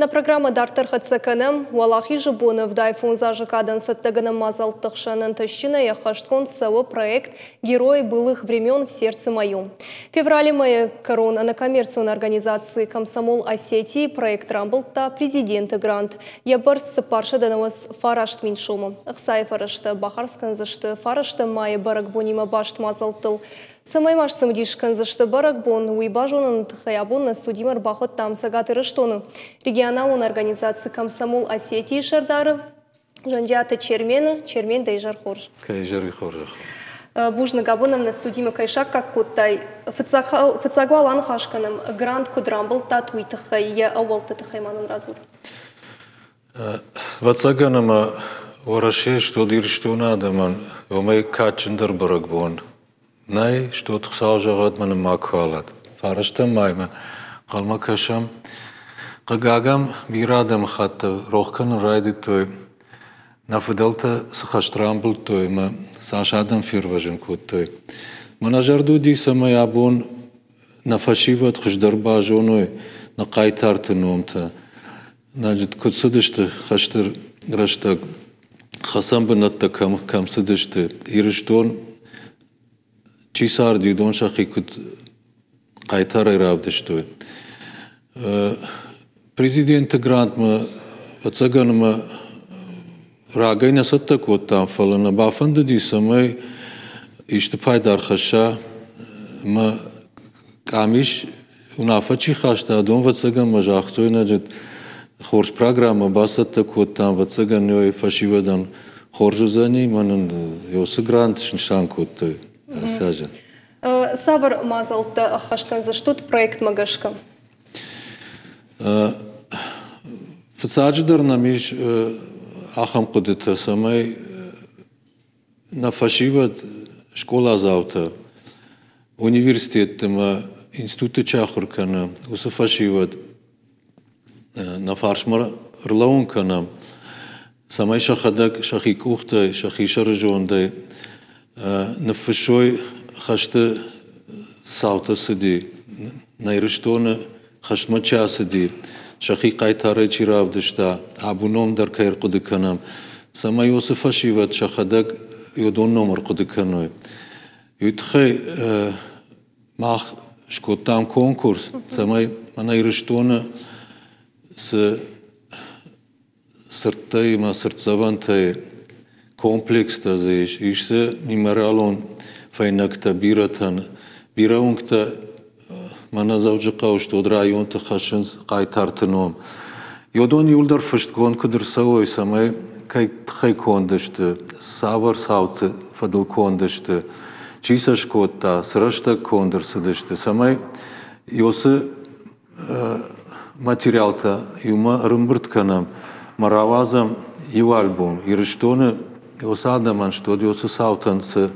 Нӕ программӕ дарддӕр хӕццӕ кӕнӕм. Уӕлахизы боны 75 азы кадӕн цӕттӕгӕнӕн мадзӕлтты хсӕн ӕнтыстджынӕй ӕххӕстгонд цӕуы проект «Герои былых времен в сердце моем». Февралы мӕйы кӕрон ӕнӕкоммерцион организаци «Комсомол Осетии» проект рамбылдта президенты грант. Йӕ бӕрц 499 000 сомы. Ӕхцайы фӕрӕзтӕ бахардз кӕндзысты фарӕстӕм майы бӕрӕгбонимӕ баст мадзӕлттыл. Цӕмӕй ма сцымыдис кӕндзысты бӕрӕгбон, уый базоныны тыххӕй абон нӕ студимӕ ӕрбахуыдтам Цӕгат Ирыстоны регионалон организаци «Комсомол Осетии» сӕрдары Зӕнджиаты Чермены. Чермен, дӕ изӕр хорз. Кӕй изӕр хорзӕх. Бузныг, абон нӕм нӕ студимӕ кӕй саккаг кодтай. Фыццаг уал аныхас кӕнӕм, грант куыд рамбылдтат, уый тыххӕй, йӕ ӕууӕлтты тыххӕй ма нын радзур. Ӕвӕццӕгӕн ӕмӕ Уӕрӕсейы стод Ирыстоны адӕмӕн уымӕй кадджындӕр бӕрӕгбон нӕй, стод Хуыцау зӕгъӕд, мӕ нын макуы алӕд. Фарӕстӕм маймӕ хъӕлмӕ кӕсӕм. Хъыгагӕн, бирӕ адӕмыхаттӕ рох кӕнын райдыдтой, нӕ фыдӕлтӕ цы хӕст рамбылдтой ӕмӕ цас адӕм фервӕзын кодтой. Мӕнӕ зӕрды уыди, цӕмӕй абон нӕ фӕсивӕд хуыздӕр базоной нӕ хъайтарты номтӕ, Значит, куыд цыдысты хӕсты рӕстӕг, хӕцӕн бынӕттӕ кӕм цыдысты, Ирыстон чи царди, уыдон сӕхи куыд хъайтарӕй равдыстой. Президенты грантмӕ, ӕцӕгӕн ӕмӕ рагӕй нӕ цӕттӕ кодтам, фӕлӕ нӕ бафӕндыди, цӕмӕй исты пайда ӕрхӕсса ӕмӕ къамис уынаффӕ чи хаста, уыдон, ӕвӕццӕгӕн, мӕ загътой, значит, хорз программӕ бацӕттӕ кодтам, ӕвӕццӕгӕн, фӕсивӕдӕн хорз уыдзӕни, мӕ нын уыцы грант снысан кодтой ацы азы. Цавӕр мадзӕлттӕ ӕххӕст кӕндзыстут проектмӕ гӕсгӕ? Фыццаджыдӕр нӕм ис ахӕм хъуыдытӕ, цӕмӕй нӕ фӕсивӕд, скъоладзаутӕ, университетты ӕмӕ институтты чи ахуыр кӕны, уыцы фӕсивӕд нӕ фарсмӕ ӕрлӕууын кӕнӕм, цӕмӕй сӕхӕдӕг сӕхи къухтӕй, сӕхи сӕрызондӕй ныффыссой, хӕсты цаутӕ цыди, нӕ Ирыстоны хӕстмӕ чи ацыди, сӕхи хъайтарӕй чи равдыста, абон ном дӕр кӕй ӕрхъуыды кӕнӕм, цӕмӕй уыцы фӕсивӕд сӕхӕдӕг уыдон ном ӕрхъуыды кӕной. Уый тыххӕй мах скодтам конкурс, цӕмӕй мӕнӕ Ирыстоны цы цырттӕ ӕмӕ цыртдзӕвӕнтӕй комплекстӕ дзы ис, ис дзы мемориалон фӕйнӕгтӕ бирӕтӕн. Бирӕ уынгтӕ мӕнӕ Дзӕуджыхъӕуы сты, уӕд районты хӕссынц хъайтарты ном. Уыдон иуылдӕр фыстгонд куыд ӕрцӕуой, цӕмӕй кӕй тыххӕй конд сты, цавӕр цауты фӕдыл конд сты, чи сӕ скодта, цы рӕстӕг конд ӕрцыдысты, цӕмӕй уыцы материалтӕ иумӕ ӕрымбырд кӕнӕм ӕмӕ рауадзӕм иу альбом. Ирыстоны уыцы адӕмӕн сты, уӕд уыцы цаутӕн цы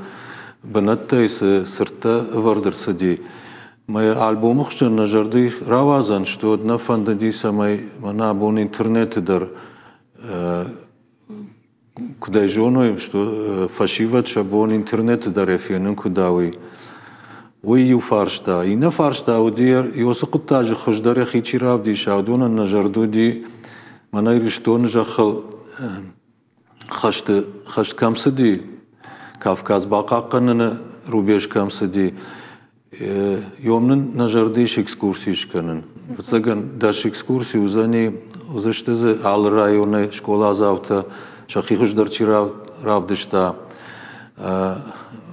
бынӕттӕй цы цырттӕ ӕвӕрд ӕрцыди, мӕ альбомы хуызӕн нӕ зӕрды рауадзӕн сты, уӕд нӕ фӕндыди, цӕмӕй мӕнӕ абон интернеты дӕр куыд ӕй зоной, что фӕсивӕд сӕ бон интернеты дӕр фенын куыд уый. Уый иу фарста. Иннӕ фарста уыди, уыцы хъуыддаджы хуыздӕр йӕхи чи равдиса, уыдонӕн нӕ зӕрды уыди, мӕнӕ Ирыстоны зӕххыл хӕсты хӕст кӕм цыди, Кавказ бахъахъхъӕныны рубеж кӕм цыди, Йом нын нӕ зӕрды ис экскурси скӕнын. Фыццагӕн 10 экскурси уыдзӕни, уыдзысты дзы алы районӕй скъоладзаутӕ, сӕхи хуыздӕр чи равдыста.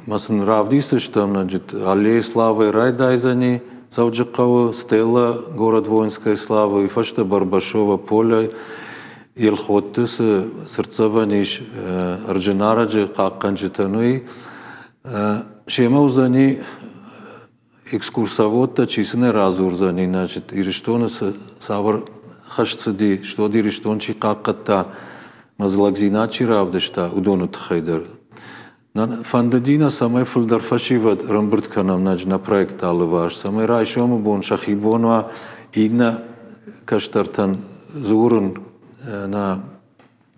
Мӕ сын равдисдзыстӕм, значит, Аллея славы райдайдзӕни Дзӕуджыхъӕуы, Стелла, город воинской славы, уый фӕстӕ Барбашова поле, Елхотты цы цыртдзӕвӕн ис Ӕрджынарӕджы хъахъхъӕнджытӕн, уый. Семӕ уыдзӕни экскурсоводтӕ, чи сын ӕй радзурдзӕни, значит, Ирыстоны цы цавӕр хӕст цыди, стод Ирыстон чи хъахъхъӕдта, мӕ чи равдыста, уыдоны тыххӕй дӕр. Фӕндыди нӕ, цӕмӕй фылдӕр фӕсивӕд ӕрӕмбырд кӕнӕм нӕ проекты алыварс, цӕмӕй райсомы бон сӕхи бон уа иннӕ кӕстӕртӕн дзурын нӕ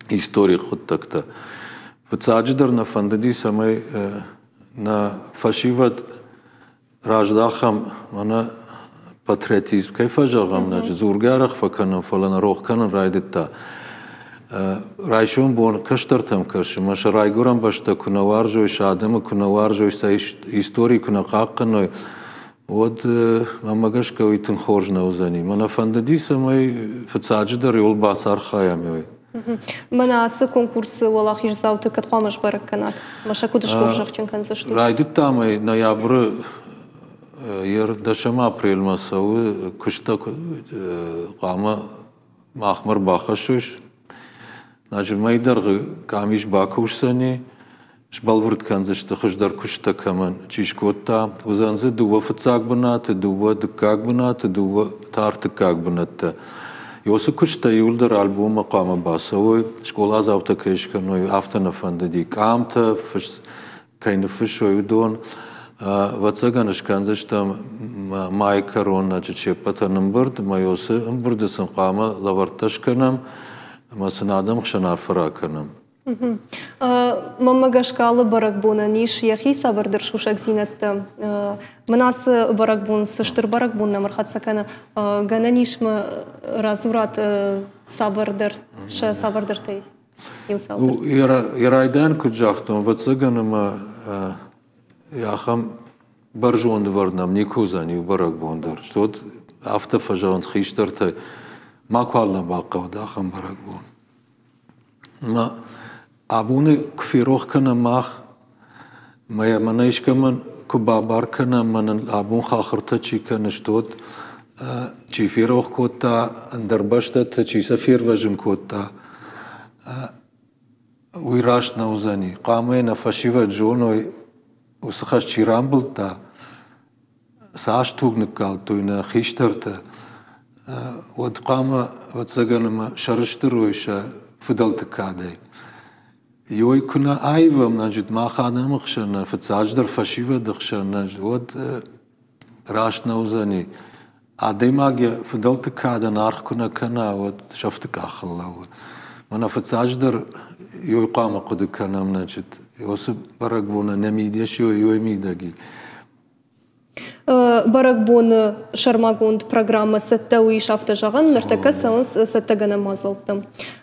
историйы хъуыддӕгтӕ. Фыццаджыдӕр нӕ фӕндыди, цӕмӕй нӕ фӕсивӕд раздахӕм мӕнӕ Патриотизм кӕй фӕзӕгъӕм, нӕ дзургӕ арӕх фӕкӕнӕм, фӕлӕ нӕ рох кӕнын райдыдта. Райсом бон кӕстӕртӕм кӕсы, мӕ сӕ райгуырӕн бӕстӕ куы нӕ уарзой, сӕ адӕмы куы нӕ уарзой, сӕ истори куы нӕ хъахъхъӕной, уӕд мӕнмӕ гӕсгӕ уый тынг хорз нӕ уыдзӕни. Мӕнӕ фӕндыди, цӕмӕй фыццаджыдӕр иуыл бацархайӕм уый. Мӕнӕ ацы конкурсы уӕлахиздзауты кӕд хъуамӕ сбӕрӕг кӕнат? Мӕ сӕ куыд схорзӕхджын кӕндзыстут? Райдыдтам ӕй ноябры 10 апрельмӕ цӕуы куыстӕ хъуамӕ махмӕ ӕрбахӕссой. Значит, мӕй дӕргъы къамис бакусдзӕни, сбӕлвырд кӕндзысты хуыздӕр куысттӕ кӕмӕн чи скодта. Уыдзӕн дзы дыууӕ фыццаг бынаты, дыууӕ дыккаг бынаты, дыууӕ та ӕртыккаг бынӕттӕ. Уыцы куысттӕ иуылдӕр альбоммӕ хъуамӕ бацӕуой, скъоладзаутӕ кӕй скӕной, афтӕ нӕ фӕндыди. Къамтӕ, кӕй ныффыссой, уыдон. Ӕвӕццӕгӕн, скӕндзыстӕм майы кӕрон се ппӕтӕн ӕмбырд, ӕмӕ уыцы ӕмбырды сын хъуамӕ лӕвӕрттӕ скӕнӕм ӕмӕ сын адӕм хсӕн арфӕ ракӕнӕм. Мӕнмӕ гӕсгӕ алы бӕрӕгбонӕн ис йӕхи цавӕрдӕр сусӕгдзинӕдтӕ. Мӕн ацы бӕрӕгбон цы стыр бӕрӕгбон нӕм ӕрхӕццӕ кӕны, гӕнӕн ис мӕ радзурат цавӕрдӕр сӕ цавӕрдӕртӕй иу цалдӕр. Йӕ райдиан куыд загътон, ӕвӕццӕгӕн ӕмӕ ахӕм бӕрзонд ӕвӕрд нӕм никуы уыдзӕн иу бӕрӕгбон дӕр. Уӕд афтӕ фӕзӕгъынц хистӕртӕ, макуал нӕ бахъӕуӕд ахӕм бӕрӕгбон. Мӕ абоны куы ферох кӕнӕм мах, мӕ мӕнӕ искӕмӕн куы бабар кӕнӕм, мӕнӕн абон хахуыртӕ чи кӕны, уӕд чи ферох кодта, ӕндӕр бӕстӕты чи сӕ фервӕзын кодта, уый раст нӕ уыдзӕни. Хъуамӕ нӕ фӕсивӕд зоной, уыцы хӕс чи рамбылдта, цас туг ныккалдтой нӕ хистӕртӕ, уӕд хъуамӕ, ӕвӕццӕгӕн, ӕмӕ сӕрыстыр уой сӕ фыдӕлты кадӕй. Ёй куы нӕ аивӕм, значит, мах адӕмы хсӕн, нӕ фыццаджыдӕр фӕсивӕды хсӕн, уӕд раст нӕ уыдзӕни. Адӕймаг йӕ фыдӕлты кадӕн аргъ куы нӕ кӕна, уӕд сӕфты къахыл лӕууы. Мӕнӕ фыццаджыдӕр ёй хъуамӕ хъуыды кӕнӕм, значит, уыцы бӕрӕгбонӕн нӕ мидӕс ёй мидӕг и. Бӕрӕгбоны сӕрмагонд программӕ цӕттӕ у ис афтӕ зӕгъӕн, ныртӕккӕ цӕуынц цӕттӕгӕнӕн мадзӕлттӕ.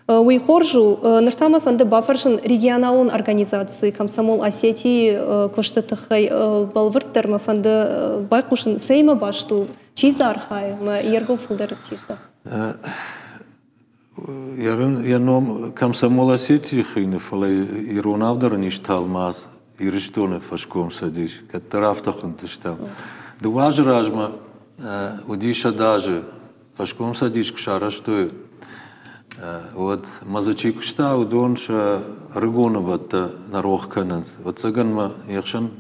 Уый хорз у. Ныр та мӕ фӕнды бафӕрсын регионалон организаци Комсомол Осетии куысты тыххӕй бӕлвырддӕр мӕ фӕнды байхъусын, цӕимӕ баст у, чи дзы архайы, мӕ йе ргом фылдӕр чи здахы? Йӕ ном Комсомол Осетии хуыйны, фӕлӕ иронау дӕр ын ис тӕлмац Ирыстоны фӕскомцӕдис, кӕддӕр афтӕ хуындыстӕм. Дыууӕ азы размӕ уыди 100 азы фӕскомцӕдис куы сарӕзтой, уӕд мӕ дзы чи куыста, уыдон сӕ ӕрыгоны бӕттӕ нӕ рох кӕнынц. Ӕвӕццӕгӕн мӕ йе хсӕн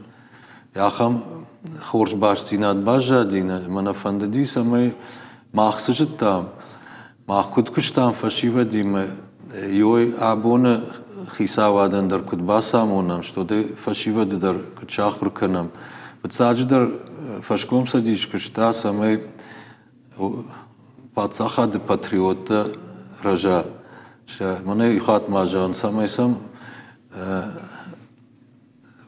ахӕм хорз бастдзинад баззади, мӕ нӕ фӕндыди, цӕмӕй мах цы зыдтам, мах куыд куыстам фӕсивӕдимӕ, ёй абоны хицауадӕн дӕр куыд бацамонӕм, стӕй фӕсивӕды дӕр куыд сахуыр кӕнӕм. Фыццаджыдӕр фӕскомцӕдис куыста, цӕмӕй паддзахады патриоттӕ рӕза. Мӕнӕ иу хатт ма зӕгъын, цӕмӕй сӕм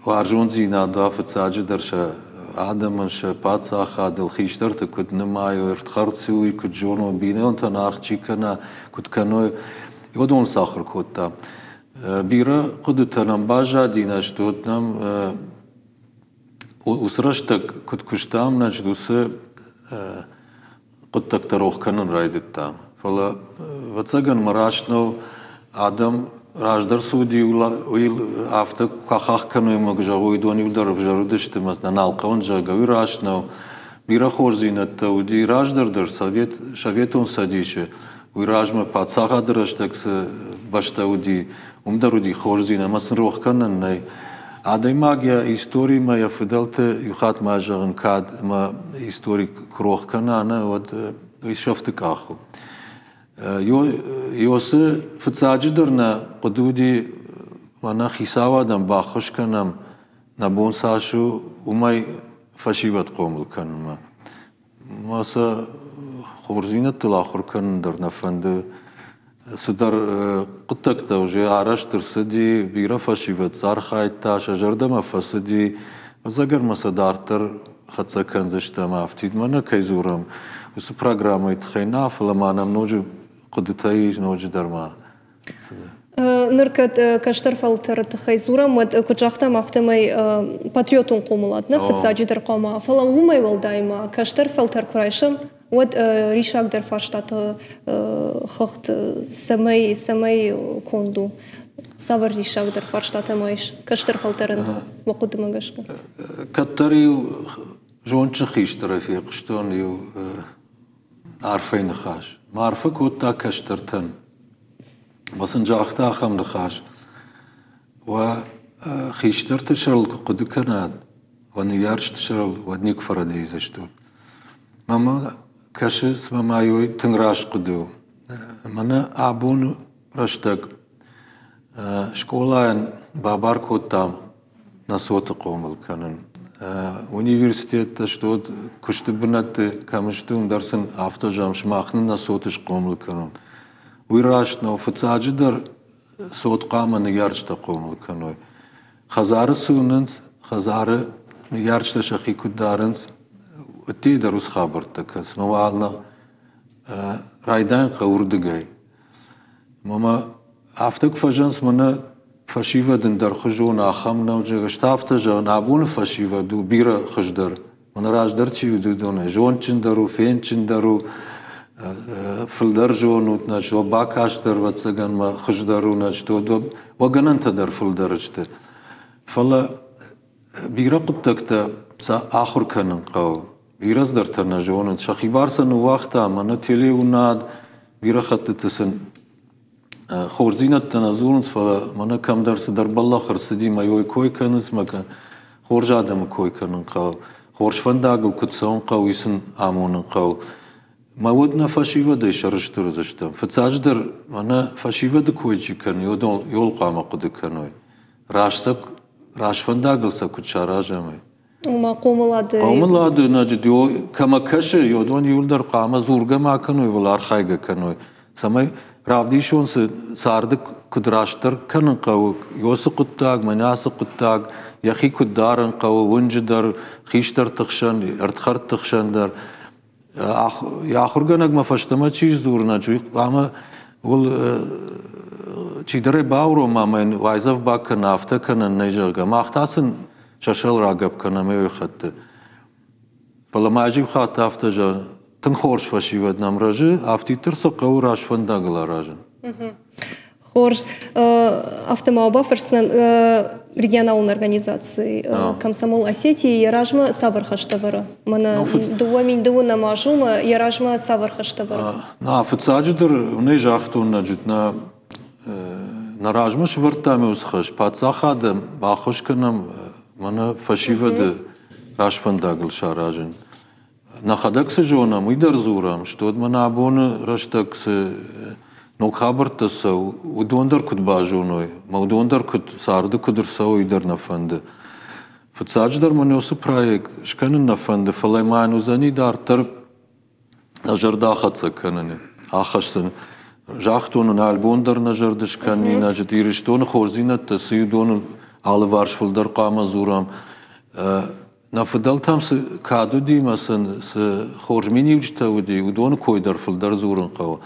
уарзондзинад уа фыццаджыдӕр сӕ адӕмӕн, сӕ паддзахадыл, хистӕрты куыд нымайой, ӕрдхӕрд цы уый куыд зоной, бинонтӕн аргъ чи кӕна, куыд кӕной, уыдон сахуыр кодта. Бирӕ хъуыдытӕ нӕм баззади, уӕд нӕм уыцы рӕстӕг куыд куыстам, значит, уыцы хъуыддӕгтӕ рох кӕнын райдыдтам. Фӕлӕ, ӕвӕццӕгӕн, мӕ раст нӕу, адӕм раздӕр цы уыди, уый афтӕ куы ахахх кӕной ӕмӕ куы зӕгъой, уыдон иуылдӕр ӕвзӕр уыдысты ӕмӕ нӕ нал хъӕуынц, зӕгъгӕ, уый раст нӕу. Бирӕ хорздзинӕдтӕ уыди раздӕр дӕр Советон Цӕдисы, уый размӕ паддзахады рӕстӕг цы бӕстӕ уыди, уым дӕр уыди хорздзинад ӕмӕ сын рох кӕнӕн нӕй. Адӕймаг йӕ историмӕ, йӕ фыдӕлты иу хатт ма зӕгъын, кӕд ӕмӕ истори куы рох кӕна, нӕ, уӕд уый сӕфты къах у. Ёсы фыццаджыдӕр нӕ хъуыды уыди, мӕнӕ хицауадӕн баххуыс кӕнӕм, нӕ бон цас у, уымӕй фӕсивӕд хъомыл кӕнынмӕ. Мӕ сӕ хорздзинӕдтыл ахуыр кӕнын дӕр нӕ фӕнды. Цыдӕр хъуыддӕгтӕ уже арӕзт ӕрцыди, бирӕ фӕсивӕд дзы архайдта, сӕ зӕрдӕмӕ фӕцыди. Ӕцӕгӕр ма сӕ дарддӕр хӕццӕ кӕндзыстӕм афтидмӕ нӕ кӕй дзурӕм, уыцы программӕйы тыххӕй нӕ, фӕлӕ ма нӕм ноджы хъуыдытӕ ис ноджыдӕр ма. Ныр кӕд кӕстӕр фӕлтӕры тыххӕй дзурӕм, уӕд куыд загътам, афтӕмӕй патриотон хъомылад нӕ фыццаджыдӕр хъуамӕ, фӕлӕ уымӕй уӕлдай ма кӕстӕр фӕлтӕр куы райсӕм, уӕд риссагдӕр фарстаты хыгъд цӕмӕй цӕмӕй конд у? Цавӕр риссагдӕр фарстатӕ ма ис кӕстӕр фӕлтӕрӕн уӕ хъуыдымӕ гӕсгӕ? Кӕддӕр-иу зондджын хистӕрӕй фехъуыстон иу арфӕйы ныхас. Ма арфӕ кодта кӕстӕртӕн. Ӕмӕ сын загъта ахӕм ныхас: Уӕ хистӕрты сӕрыл куы хъуыды кӕнат, уӕ ныййарджыты сӕрыл, уӕд никуы фӕрӕдийдзыстут. Мӕнмӕ кӕсы, цыма ма уый тынг раст хъуыды у. Мӕнӕ абоны рӕстӕг скъолайӕн бабар кодтам нӕ цоты хъомыл кӕнын. Университеттӕ сты, уӕд куысты бынӕтты кӕм сты, уым дӕр сын афтӕ зӕгъӕм, сымах нын нӕ цоты схъомыл кӕнут. Уый раст нӕу. Фыццаджыдӕр цот хъуамӕ ныййарджытӕ хъомыл кӕной. Хӕдзары цы уынынц, хӕдзары ныййарджытӕ сӕхи куыд дарынц, ӕддейы дӕр уыцы хабӕрттӕ кӕсы. Мӕ уал райдайын хъӕуы уырдыгӕй. Мӕ афтӕ куы фӕзӕгъынц, мӕнӕ фӕсивӕд ӕндӕрхуызон ахӕм нӕу, ӕз та афтӕ зӕгъын, абоны фӕсивӕд у бирӕ хуыздӕр. Мӕнӕ раздӕр чи уыд, уыдонӕй зондджындӕр у, фендджындӕр у, фылдӕр зонут, значит, уӕ бакаст дӕр, ӕвӕццӕгӕн, мӕ хуыздӕр у, значит, уӕ гӕнӕнтӕ дӕр фылдӕр сты. Фӕлӕ бирӕ хъуыддӕгтӕ сӕ ахуыр кӕнын хъӕуы. Бирӕ цыдӕртӕ нӕ зонынц. Сӕхи бар сӕ ныууагъта, мӕнӕ телеуынад, бирӕ хӕттыты сын хорздзинӕдтӕ нӕ дзурынц, фӕлӕ мӕнӕ кӕмдӕр цыдӕр бӕллӕх ӕрцыди, мӕ уый кой кӕнынц, мӕ хорз адӕмы кой кӕнын хъӕуы. Хорз фӕндагыл куыд цӕуын хъӕуы, уый сын амонын хъӕуы. Мӕ уӕд нӕ фӕсивӕдӕй сӕрыстыр уыдзыстӕм. Фыццаджыдӕр мӕнӕ фӕсивӕды кой чи кӕны, уыдон хъуамӕ хъуыды кӕной. Раст сӕ раст фӕндагыл сӕ куыд саразӕм, уый. Ома хъомылады... Хъомылады, значит, кӕмӕ кӕсы, уыдон иуылдӕр хъуамӕ дзургӕ ма кӕной, фӕлӕ архайгӕ кӕной. Цӕмӕй равдисон цы царды куыд растдӕр кӕнын хъӕуы, уыцы хъуыддаг, мӕнӕ ацы хъуыддаг, йӕхи куыд дарын хъӕуы уынджы дӕр, хистӕрты хсӕн, ӕрдхӕрдты хсӕн дӕр. Йӕ ахуыргӕнӕгмӕ фӕстӕмӕ чи сдзурына, уый хъуамӕ уыл чидӕр ӕй баурома ӕмӕ йын уайдзӕф бакӕна, афтӕ кӕнӕн нӕй, зӕгъгӕ. Мах та сын сӕ сӕл рагӕпп кӕнӕм ӕй хатты. Фӕлӕ ма ӕз иу хатт афтӕ зӕгъын, тынг хорз фӕсивӕд нӕм рӕзы, афтиддӕр сӕ хъӕуы раст фӕндагыл аразын. Хорз. Афтӕ ма бафӕрсдзынӕн регионалон организаци Комсомол Осетии йӕ размӕ цавӕр хӕстӕ вӕры? Мӕнӕ 2009 азы йӕ размӕ цавӕр хӕстӕ вӕры? На, фыццаджыдӕр нӕ загътон, значит, нӕ нӕ размӕ сӕвӕрдтам уыцы хӕс, паддзахады баххуыс кӕнӕм мӕнӕ фӕсивӕды рӕзфӕндагыл саразын. Нӕхӕдӕг цы зонӕм, уый дӕр дзурӕм, стӕй мӕнӕ абоны рӕстӕг цы ног хабӕрттӕ цӕуы, уыдон дӕр куыд базоной, мӕ уыдон дӕр куыд царды куыд ӕрцӕуой, уый дӕр нӕ фӕнды. Фыццаджыдӕр мӕн уыцы проект скӕнын нӕ фӕнды, фӕлӕ ма йын уыдзӕни дарддӕр нӕ зӕрдӕ ахӕццӕ кӕныны, ахӕссын. Загътон ын, альбом дӕр нӕ зӕрды скӕнин, значит, Ирыстоны хорздзинӕдтӕ цы уыдоны алыварс фылдӕр хъуамӕ дзурӕм. Нӕ фыдӕлтӕм цы кад уыди ӕмӕ сын цы хорз миниуджытӕ уыди, уыдоны кой дӕр фылдӕр дзурын хъӕуы.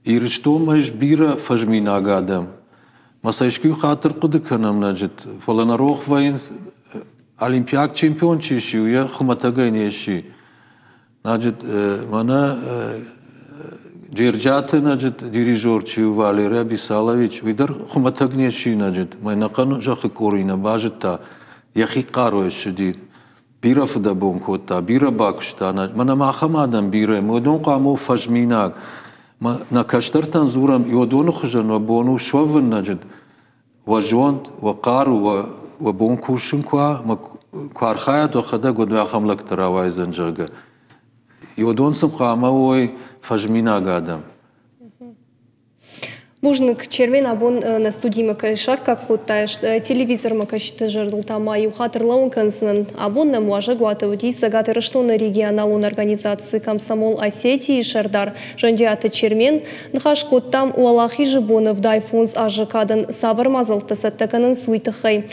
Ирыстонмӕ ис бирӕ фӕзминаг адӕм. Мӕ сӕ искуы хатт ӕрхъуыды кӕнӕм, значит, фӕлӕ нӕ рох вӕййынц, олимпиаг чемпион чи сси, уый хуымӕтӕгӕй не сси. Значит, мӕнӕ Джерджаты, значит, дирижер чи у Валерий Абисалович, уый дӕр хуымӕтӕг не сси, значит, мӕ ӕнӕхъӕн зӕххы къори нӕ базыдта, йӕхи хъаруйӕ ссыди. Бирӕ фыдӕбон кодта, бирӕ бакуыста. Мӕнӕ ма ахӕм адӕм бирӕ, уыдон хъуамӕ у фӕзминаг. Нӕ кӕстӕртӕн дзурӕм, уыдоны хуызӕн уӕ бон у суӕвын, значит, уӕ зонд, уӕ хъару, уӕ бон кусын куы уа, куы архайат уӕхӕдӕг, уӕд уӕ ахӕм лӕгтӕ рауайдзӕн, зӕгъгӕ. Уыдон сын хъуамӕ уой фӕзминаг адӕм. Бузныг, Чермен, абон нӕ студимӕ кӕй саккаг кодтай, телевизормӕ кӕсджыты зӕрдыл та ма иу хатт ӕрлӕууын кӕндзынӕн. Абон нӕм уазӕгуаты уыди Цӕгат Ирыстоны регионалон организаци «Комсомол Осетии» сӕрдар Зӕнджиаты Чермен. Ныхас кодтам Уӕлахизы боны 75 азы кадӕн цавӕр мадзӕлттӕ цӕттӕ кӕнынц, уый тыххӕй.